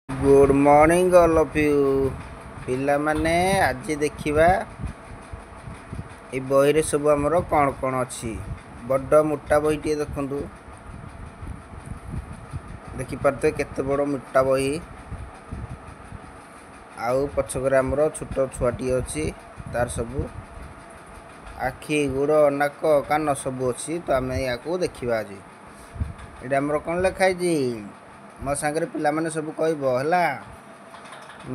Good morning all of you ପିଲାମାନେ। ଆଜି ଦେଖିବା ଏଇ ବହିରେ ସବୁ ଆମର କ'ଣ କ'ଣ ଅଛି। ବଡ଼ ମୋଟା ବହିଟିଏ ଦେଖନ୍ତୁ, ଦେଖିପାରୁଥିବେ କେତେ ବଡ଼ ମୋଟା ବହି। ଆଉ ପଛକରେ ଆମର ଛୋଟ ଛୁଆଟିଏ ଅଛି, ତାର ସବୁ ଆଖି, ଗୋଡ଼, ନାକ, କାନ ସବୁ ଅଛି। ତ ଆମେ ୟାକୁ ଦେଖିବା ଆଜି। ଏଇଟା ଆମର କ'ଣ ଲେଖା ହେଇଛି? ମୋ ସାଙ୍ଗରେ ପିଲାମାନେ ସବୁ କହିବ ହେଲା,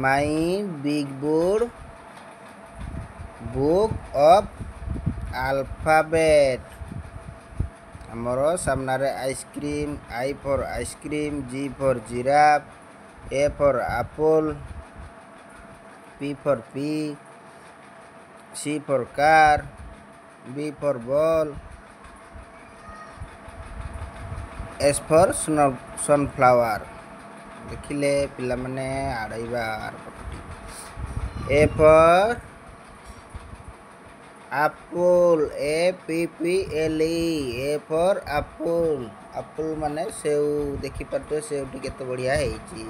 my big board book of alphabet. ଆମର ସାମ୍ନାରେ ice cream, I for ice cream, G for giraffe, A for apple, P for pea, C for car, B for ball, S for sunflower. ଦେଖିଲେ ପିଲାମାନେ? ଆଡ଼େଇବା ଆର ପଟଟି। A for apple, A P P L E, A for apple. Apple ମାନେ ସେଉ। ଦେଖିପାରୁଥିବେ ସେଉଟି କେତେ ବଢ଼ିଆ ହେଇଛି।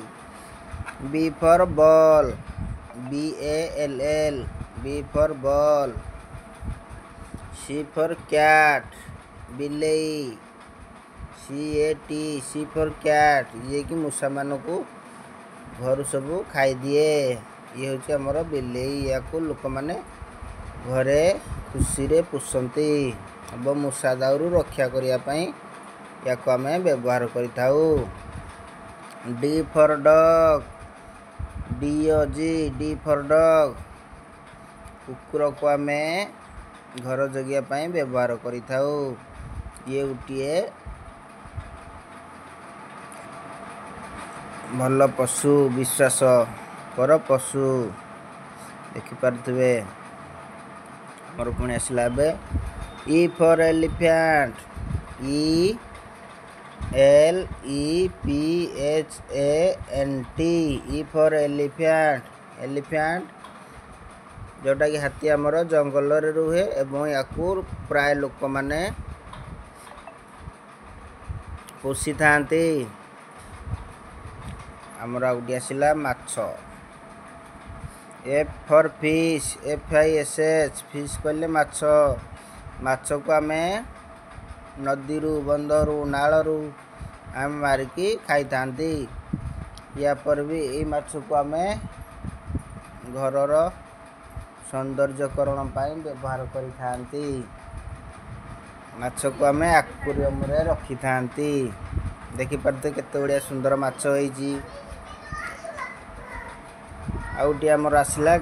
ବି for ball, B A L L, B for ball. C for cat, ବିଲେଇ, C A T, C for cat. ଯିଏକି ମୂଷାମାନଙ୍କୁ ଘରୁ ସବୁ ଖାଇଦିଏ। ଇଏ ହେଉଛି ଆମର ବିଲେଇ। ୟାକୁ ଲୋକମାନେ ଘରେ ଖୁସିରେ ପୋଷନ୍ତି ଏବଂ ମୂଷା ଦାଉରୁ ରକ୍ଷା କରିବା ପାଇଁ ୟାକୁ ଆମେ ବ୍ୟବହାର କରିଥାଉ। D for dog, D O G, D for dog. କୁକୁରକୁ ଆମେ ଘର ଜଗିବା ପାଇଁ ବ୍ୟବହାର କରିଥାଉ। ଇଏ ଗୋଟିଏ ଭଲ ପଶୁ, ବିଶ୍ୱାସ କର ପଶୁ। ଦେଖିପାରୁଥିବେ। ଆମର ପୁଣି ଆସିଲା ଏବେ E for elephant, E L E P H A N T, E for elephant. Elephant ଯେଉଁଟାକି ହାତୀ, ଆମର ଜଙ୍ଗଲରେ ରୁହେ ଏବଂ ୟାକୁ ପ୍ରାୟ ଲୋକମାନେ ପୋଷିଥାନ୍ତି। ଆମର ଆଉ ଗୋଟିଏ ଆସିଲା ମାଛ, F for fish, F I S H, fish କହିଲେ ମାଛ। ମାଛକୁ ଆମେ ନଦୀରୁ, ବନ୍ଧରୁ, ନାଳରୁ ଆମେ ମାରିକି ଖାଇଥାନ୍ତି। ୟା ପରେ ବି ଏଇ ମାଛକୁ ଆମେ ଘରର ସୌନ୍ଦର୍ଯ୍ୟକରଣ ପାଇଁ ବ୍ୟବହାର କରିଥାନ୍ତି। ମାଛକୁ ଆମେ ଆକ୍ୱାରିୟମରେ ରଖିଥାନ୍ତି। ଦେଖିପାରୁଥିବେ କେତେ ବଢ଼ିଆ ସୁନ୍ଦର ମାଛ ହେଇଛି। ଆଉ ଗୋଟିଏ ଆମର ଆସିଲା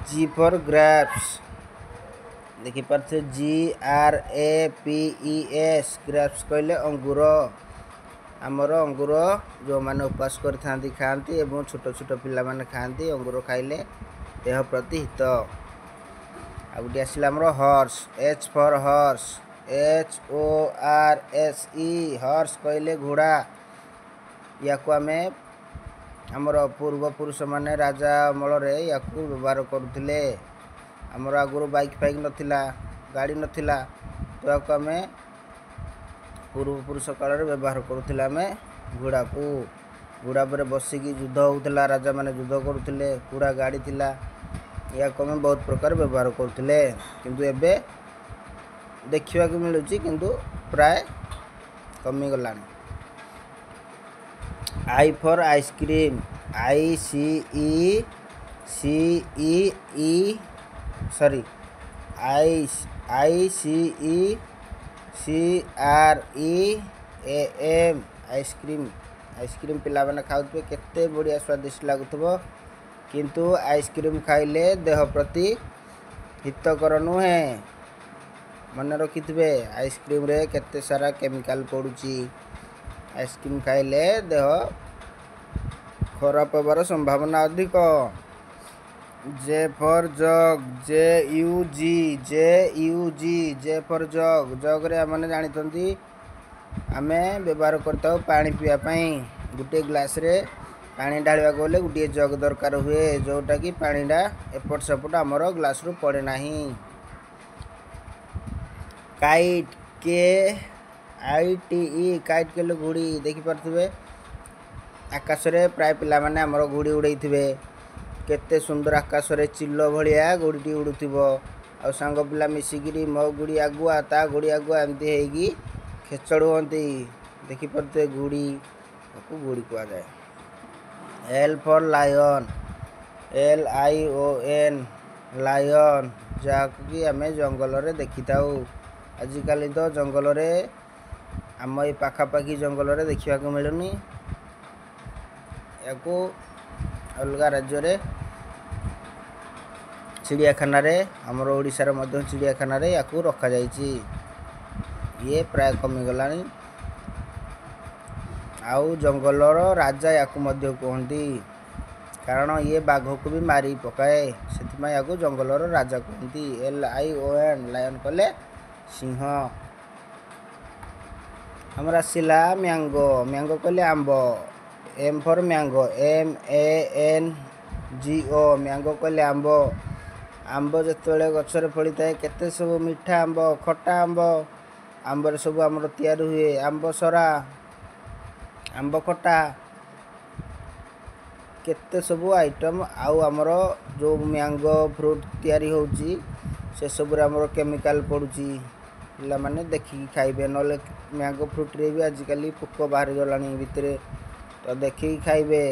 ଜି ଫର୍ ଗ୍ରାପ୍ସ। ଦେଖିପାରୁଥିବେ, G R A P E S, grapes କହିଲେ ଅଙ୍ଗୁର। ଆମର ଅଙ୍ଗୁର ଯେଉଁମାନେ ଉପାସ କରିଥାନ୍ତି ଖାଆନ୍ତି ଏବଂ ଛୋଟ ଛୋଟ ପିଲାମାନେ ଖାଆନ୍ତି। ଅଙ୍ଗୁର ଖାଇଲେ ଦେହ ପ୍ରତି ହିତ। ଆଉ ଗୋଟିଏ ଆସିଲା ଆମର ହର୍ସ, H for ହର୍ସ, H O R S E, ହର୍ସ କହିଲେ ଘୋଡ଼ା। ୟାକୁ ଆମେ ଆମର ପୂର୍ବପୁରୁଷମାନେ ରାଜା ଅମଳରେ ୟାକୁ ବ୍ୟବହାର କରୁଥିଲେ। ଆମର ଆଗରୁ ବାଇକ୍ ଫାଇକ୍ ନଥିଲା, ଗାଡ଼ି ନଥିଲା, ତ ୟାକୁ ଆମେ ପୂର୍ବପୁରୁଷ କାଳରେ ବ୍ୟବହାର କରୁଥିଲେ ଆମେ ଘୋଡ଼ାକୁ। ଘୋଡ଼ା ଉପରେ ବସିକି ଯୁଦ୍ଧ ହେଉଥିଲା, ରାଜାମାନେ ଯୁଦ୍ଧ କରୁଥିଲେ, ଘୋଡ଼ା ଗାଡ଼ି ଥିଲା। ୟାକୁ ଆମେ ବହୁତ ପ୍ରକାର ବ୍ୟବହାର କରୁଥିଲେ, କିନ୍ତୁ ଏବେ ଦେଖିବାକୁ ମିଳୁଛି କିନ୍ତୁ ପ୍ରାୟ କମିଗଲାଣି। I for ice cream, I C E C E E, sorry, I C E C R E A M, ice cream. Ice cream ପିଲାମାନେ ଖାଉଥିବେ, କେତେ ବଢ଼ିଆ ସ୍ୱାଦିଷ୍ଟ ଲାଗୁଥିବ। କିନ୍ତୁ ଆଇସ୍କ୍ରିମ୍ ଖାଇଲେ ଦେହ ପ୍ରତି ହିତକର ନୁହେଁ, ମନେ ରଖିଥିବେ। ଆଇସ୍କ୍ରିମ୍ରେ କେତେ ସାରା କେମିକାଲ୍ ପଡ଼ୁଛି। ଆଇସ୍କ୍ରିମ୍ ଖାଇଲେ ଦେହ ଖରାପ ହେବାର ସମ୍ଭାବନା ଅଧିକ। J for jug, J U G, J U G, J for jug. ଜଗ୍ରେ ଆମେ ଜାଣିଛନ୍ତି ଆମେ ବ୍ୟବହାର କରିଥାଉ ପାଣି ପିଇବା ପାଇଁ। ଗୋଟିଏ ଗ୍ଲାସ୍ରେ ପାଣି ଢାଳିବାକୁ ହେଲେ ଗୋଟିଏ ଜଗ୍ ଦରକାର ହୁଏ, ଯେଉଁଟାକି ପାଣିଟା ଏପଟ ସେପଟ ଆମର ଗ୍ଲାସ୍ରୁ ପଡ଼େ ନାହିଁ। Kite, K I T E, kite କହିଲେ ଘୁଡ଼ି। ଦେଖିପାରୁଥିବେ। ଆକାଶରେ ପ୍ରାୟ ପିଲାମାନେ ଆମର ଗୁଡ଼ି ଉଡ଼େଇଥିବେ। କେତେ ସୁନ୍ଦର ଆକାଶରେ ଚିଲ ଭଳିଆ ଗୁଡ଼ିଟି ଉଡ଼ୁଥିବ, ଆଉ ସାଙ୍ଗ ପିଲା ମିଶିକିରି ମୋ ଗୁଡ଼ି ଆଗୁଆ, ତା ଗୁଡ଼ି ଆଗୁଆ, ଏମିତି ହେଇକି ଖେଚଡ଼ ହୁଅନ୍ତି। ଦେଖିପାରୁଥିବେ ଗୁଡ଼ି, ତାକୁ ଗୁଡ଼ି କୁହାଯାଏ। L for lion, L I O N, lion, ଯାହାକୁ କି ଆମେ ଜଙ୍ଗଲରେ ଦେଖିଥାଉ। ଆଜିକାଲି ତ ଜଙ୍ଗଲରେ, ଆମ ଏଇ ପାଖାପାଖି ଜଙ୍ଗଲରେ ଦେଖିବାକୁ ମିଳୁନି। ଏହାକୁ ଅଲଗା ରାଜ୍ୟରେ ଚିଡ଼ିଆଖାନାରେ, ଆମର ଓଡ଼ିଶାରେ ମଧ୍ୟ ଚିଡ଼ିଆଖାନାରେ ୟାକୁ ରଖାଯାଇଛି। ଇଏ ପ୍ରାୟ କମିଗଲାଣି। ଆଉ ଜଙ୍ଗଲର ରାଜା ୟାକୁ ମଧ୍ୟ କୁହନ୍ତି, କାରଣ ଇଏ ବାଘକୁ ବି ମାରି ପକାଏ, ସେଥିପାଇଁ ୟାକୁ ଜଙ୍ଗଲର ରାଜା କୁହନ୍ତି। L I O N, lion କହିଲେ ସିଂହ। ଆମର ଆସିଲା ମ୍ୟାଙ୍ଗୋ। ମ୍ୟାଙ୍ଗୋ କହିଲେ ଆମ୍ବ। M for mango, M A N G O, mango କହିଲେ ଆମ୍ବ। ଆମ୍ବ ଯେତେବେଳେ ଗଛରେ ଫଳିଥାଏ, କେତେ ସବୁ ମିଠା ଆମ୍ବ, ଖଟା ଆମ୍ବ, ଆମ୍ବରେ ସବୁ ଆମର ତିଆରି ହୁଏ ଆମ୍ବ ସରା, ଆମ୍ବ ଖଟା, କେତେ ସବୁ ଆଇଟମ୍। ଆଉ ଆମର ଯେଉଁ ମ୍ୟାଙ୍ଗୋ ଫ୍ରୁଟ୍ ତିଆରି ହେଉଛି, ସେସବୁରେ ଆମର କେମିକାଲ୍ ପଡ଼ୁଛି। ପିଲାମାନେ ଦେଖିକି ଖାଇବେ, ନହେଲେ ମ୍ୟାଙ୍ଗୋ ଫ୍ରୁଟ୍ରେ ବି ଆଜିକାଲି ପୋକ ବାହାରିଗଲାଣି ଭିତରେ, ତ ଦେଖିକି ଖାଇବେ।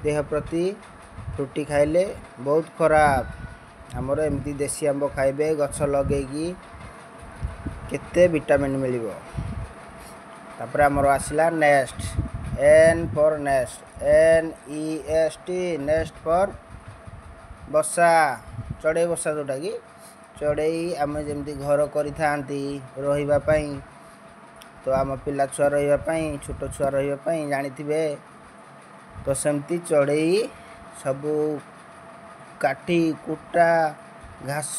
ଦେହ ପ୍ରତି ଫ୍ରୁଟି ଖାଇଲେ ବହୁତ ଖରାପ। ଆମର ଏମିତି ଦେଶୀ ଆମ୍ବ ଖାଇବେ ଗଛ ଲଗେଇକି, କେତେ ଭିଟାମିନ୍ ମିଳିବ। ତାପରେ ଆମର ଆସିଲା nest, N for nest, N E S T, nest for ବସା, ଚଢ଼େଇ ବସା, ଯେଉଁଟାକି ଚଢ଼େଇ ଆମେ ଯେମିତି ଘର କରିଥାନ୍ତି ରହିବା ପାଇଁ, ତ ଆମ ପିଲା ଛୁଆ ରହିବା ପାଇଁ, ଛୋଟ ଛୁଆ ରହିବା ପାଇଁ, ଜାଣିଥିବେ ତ। ସେମିତି ଚଢ଼େଇ ସବୁ କାଠି କୁଟା, ଘାସ,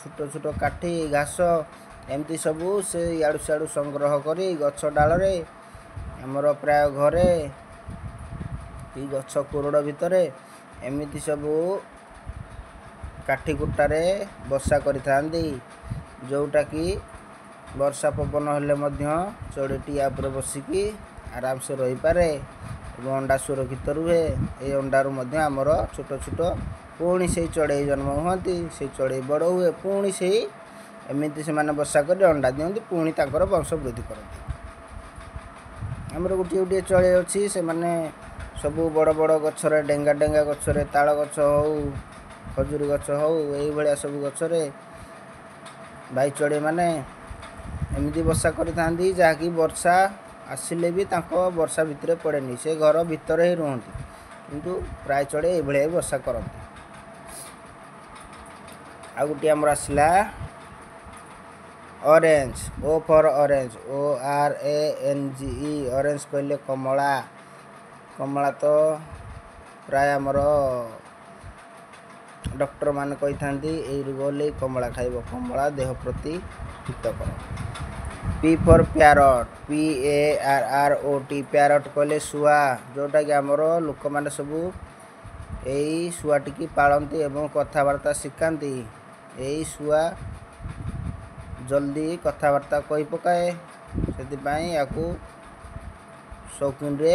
ଛୋଟ ଛୋଟ କାଠି, ଘାସ, ଏମିତି ସବୁ ସେ ଇଆଡ଼ୁ ସିଆଡ଼ୁ ସଂଗ୍ରହ କରି ଗଛ ଡାଳରେ, ଆମର ପ୍ରାୟ ଘରେ କି ଗଛ କୋରଡ଼ ଭିତରେ ଏମିତି ସବୁ କାଠି କୁଟାରେ ବସା କରିଥାନ୍ତି, ଯେଉଁଟାକି ବର୍ଷା ପବନ ହେଲେ ମଧ୍ୟ ଚଢ଼େଇଟି ୟା ଉପରେ ବସିକି ଆରାମସେ ରହିପାରେ ଏବଂ ଅଣ୍ଡା ସୁରକ୍ଷିତ ରୁହେ। ଏଇ ଅଣ୍ଡାରୁ ମଧ୍ୟ ଆମର ଛୋଟ ଛୋଟ ପୁଣି ସେଇ ଚଢ଼େଇ ଜନ୍ମ ହୁଅନ୍ତି। ସେଇ ଚଢ଼େଇ ବଡ଼ ହୁଏ, ପୁଣି ସେଇ ଏମିତି ସେମାନେ ବସା କରି ଅଣ୍ଡା ଦିଅନ୍ତି, ପୁଣି ତାଙ୍କର ବଂଶ ବୃଦ୍ଧି କରନ୍ତି। ଆମର ଗୋଟିଏ ଗୋଟିଏ ଚଢ଼େଇ ଅଛି, ସେମାନେ ସବୁ ବଡ଼ ବଡ଼ ଗଛରେ, ଡେଙ୍ଗା ଡେଙ୍ଗା ଗଛରେ, ତାଳ ଗଛ ହଉ, ଖଜୁରୀ ଗଛ ହଉ, ଏଇଭଳିଆ ସବୁ ଗଛରେ ଭାଇ ଚଢ଼େଇମାନେ ଏମିତି ବସା କରିଥାନ୍ତି, ଯାହାକି ବର୍ଷା ଆସିଲେ ବି ତାଙ୍କ ବର୍ଷା ଭିତରେ ପଡ଼େନି, ସେ ଘର ଭିତରେ ହିଁ ରୁହନ୍ତି। କିନ୍ତୁ ପ୍ରାୟ ଚଢ଼େଇ ଏଇଭଳିଆ ବସା କରନ୍ତି। ଆଉ ଗୋଟିଏ ଆମର ଆସିଲା orange, O for orange, O R A N G E, orange କହିଲେ କମଳା। କମଳା ତ ପ୍ରାୟ ଆମର ଡକ୍ଟରମାନେ କହିଥାନ୍ତି ଏଇ ରୋଗ ହେଲେ କମଳା ଖାଇବ, କମଳା ଦେହ ପ୍ରତି ହିତକର। P for parrot, P A R R O T, parrot କହିଲେ ଶୁଆ, ଯେଉଁଟାକି ଆମର ଲୋକମାନେ ସବୁ ଏଇ ଶୁଆଟିକି ପାଳନ୍ତି ଏବଂ କଥାବାର୍ତ୍ତା ଶିଖାନ୍ତି। ଏଇ ଶୁଆ ଜଲ୍ଦି କଥାବାର୍ତ୍ତା କହି ପକାଏ, ସେଥିପାଇଁ ୟାକୁ ସୌକିନରେ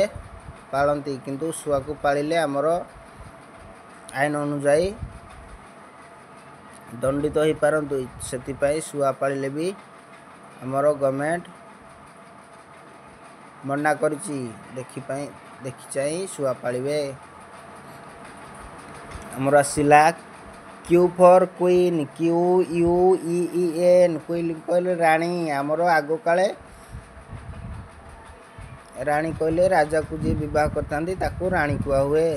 ପାଳନ୍ତି। କିନ୍ତୁ ଶୁଆକୁ ପାଳିଲେ ଆମର ଆଇନ ଅନୁଯାୟୀ ଦଣ୍ଡିତ ହୋଇପାରନ୍ତୁ, ସେଥିପାଇଁ ଶୁଆ ପାଳିଲେ ବି ଆମର ଗଭର୍ଣ୍ଣମେଣ୍ଟ ମନା କରିଛି। ଦେଖିପାଇଁ ଦେଖି ଚାହିଁ ଶୁଆ ପାଳିବେ। ଆମର ଆସିଲା Q for queen, Q U E E N, queen କହିଲେ ରାଣୀ। ଆମର ଆଗକାଳେ ରାଣୀ କହିଲେ ରାଜାକୁ ଯିଏ ବିବାହ କରିଥାନ୍ତି ତାକୁ ରାଣୀ କୁହା ହୁଏ।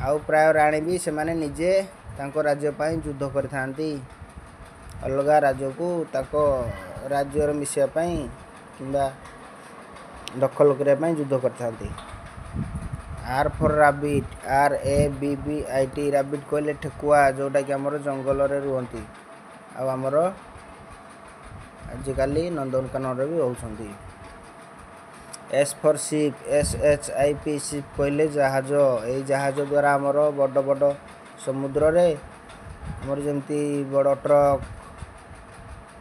ଆଉ ପ୍ରାୟ ରାଣୀ ବି ସେମାନେ ନିଜେ ତାଙ୍କ ରାଜ୍ୟ ପାଇଁ ଯୁଦ୍ଧ କରିଥାନ୍ତି, ଅଲଗା ରାଜ୍ୟକୁ ତାଙ୍କ ରାଜ୍ୟରେ ମିଶିବା ପାଇଁ କିମ୍ବା ଦଖଲ କରିବା ପାଇଁ ଯୁଦ୍ଧ କରିଥାନ୍ତି। R for rabbit, R A B B I T, rabbit କହିଲେ ଠେକୁଆ, ଯେଉଁଟାକି ଆମର ଜଙ୍ଗଲରେ ରୁହନ୍ତି, ଆଉ ଆମର ଆଜିକାଲି ନନ୍ଦନକାନନରେ ବି ରହୁଛନ୍ତି। S for ship, S H I P, ship କହିଲେ ଜାହାଜ। ଏଇ ଜାହାଜ ଦ୍ୱାରା ଆମର ବଡ଼ ବଡ଼ ସମୁଦ୍ରରେ ଆମର ଯେମିତି ବଡ଼ ଟ୍ରକ୍,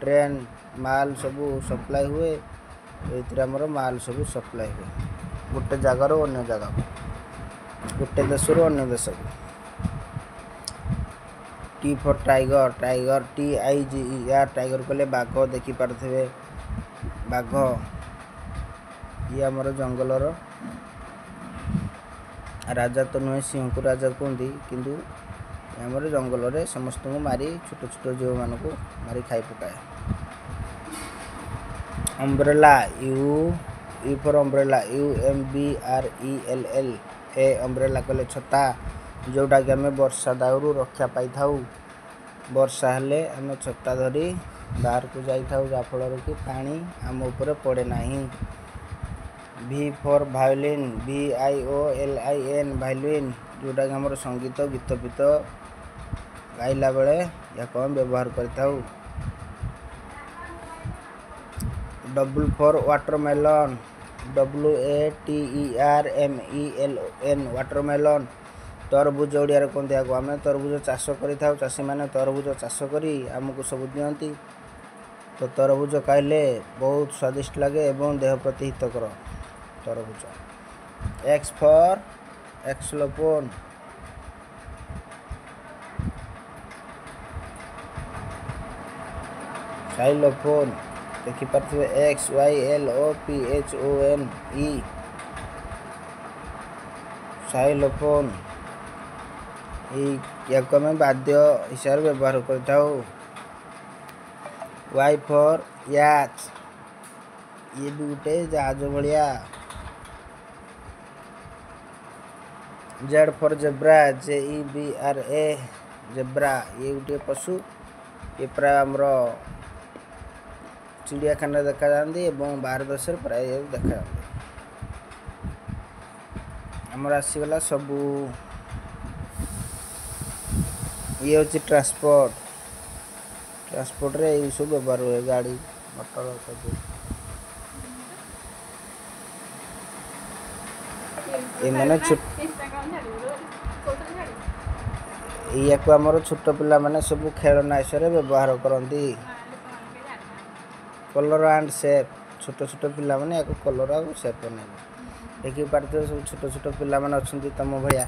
ଟ୍ରେନ୍, ମାଲ ସବୁ ସପ୍ଲାଏ ହୁଏ, ଏଇଥିରେ ଆମର ମାଲ ସବୁ ସପ୍ଲାଏ ହୁଏ। ଗୋଟେ ଜାଗାରୁ ଅନ୍ୟ ଜାଗାକୁ, ଗୋଟେ ଦେଶରୁ ଅନ୍ୟ ଦେଶକୁ। T for tiger, tiger T I G E R, tiger କହିଲେ ବାଘ, ଦେଖିପାରୁଥିବେ ବାଘ। ଇଏ ଆମର ଜଙ୍ଗଲର ରାଜା ତ ନୁହେଁ, ସିଂହକୁ ରାଜା କୁହନ୍ତି, କିନ୍ତୁ ଆମର ଜଙ୍ଗଲରେ ସମସ୍ତଙ୍କୁ ମାରି ଛୋଟ ଛୋଟ ଜୀବମାନଙ୍କୁ ମାରି ଖାଇ ପକାଏ। Umbrella, U U for umbrella, U M B R E L L A, umbrella କହିଲେ ଛତା, ଯେଉଁଟାକି ଆମେ ବର୍ଷା ଦାଉରୁ ରକ୍ଷା ପାଇଥାଉ। ବର୍ଷା ହେଲେ ଆମେ ଛତା ଧରି ବାହାରକୁ ଯାଇଥାଉ, ଯାହାଫଳରେ କି ପାଣି ଆମ ଉପରେ ପଡ଼େ ନାହିଁ। V for violin, V I O L I N, violin, ଯେଉଁଟାକି ଆମର ସଙ୍ଗୀତ ଗୀତ ଫୀତ ଗାଇଲା ବେଳେ ଏହାକୁ ଆମେ ବ୍ୟବହାର କରିଥାଉ। W for watermelon, W A T E R M E L N, watermelon, ତରଭୁଜ ଓଡ଼ିଆରେ କୁହନ୍ତି ଏହାକୁ। ଆମେ ତରଭୁଜ ଚାଷ କରିଥାଉ, ଚାଷୀମାନେ ତରଭୁଜ ଚାଷ କରି ଆମକୁ ସବୁ ଦିଅନ୍ତି। ତ ତରଭୁଜ ଖାଇଲେ ବହୁତ ସ୍ୱାଦିଷ୍ଟ ଲାଗେ ଏବଂ ଦେହ ପ୍ରତି ହିତକର ତରଭୁଜ। ଏକ୍ସ ଫର୍ ଏକ୍ସଲୋଫୋନ୍, ସାଇଲୋଫୋନ୍, ଦେଖିପାରୁଥିବେ X Y L O P H O N E, xylophone. ଏଇ ୟାକୁ ଆମେ ବାଦ୍ୟ ହିସାବରେ ବ୍ୟବହାର କରିଥାଉ। ୱାଇ ଫର୍ ୟାଚ୍, ଇଏ ବି ଗୋଟେ ଜାହାଜ ଭଳିଆ। Z for zebra, J E B R A, zebra, ଇଏ ଗୋଟିଏ ପଶୁ। ଇଏ ପ୍ରାୟ ଆମର ଚିଡ଼ିଆଖାନାରେ ଦେଖାଯାଆନ୍ତି ଏବଂ ବାହାର ଦେଶରେ ପ୍ରାୟ ଦେଖାଯାଆନ୍ତି। ଆମର ଆସିଗଲା ସବୁ। ଇଏ ହେଉଛି ଟ୍ରାନ୍ସପୋର୍ଟ, ଟ୍ରାନ୍ସପୋର୍ଟରେ ଏଇସବୁ ବ୍ୟବହାର ହୁଏ, ଗାଡ଼ି ମଟର ସବୁ। ଏମାନେ ଏଇଆକୁ ଆମର ଛୋଟ ପିଲାମାନେ ସବୁ ଖେଳନା ହିସାବରେ ବ୍ୟବହାର କରନ୍ତି। କଲର୍ ଆଣ୍ଡ ସେପ୍, ଛୋଟ ଛୋଟ ପିଲାମାନେ ୟାକୁ କଲର୍ ଆଉ ସେପ୍ ବନେଇବେ। ଦେଖିପାରୁଥିବେ ସବୁ ଛୋଟ ଛୋଟ ପିଲାମାନେ ଅଛନ୍ତି ତୁମ ଭଳିଆ,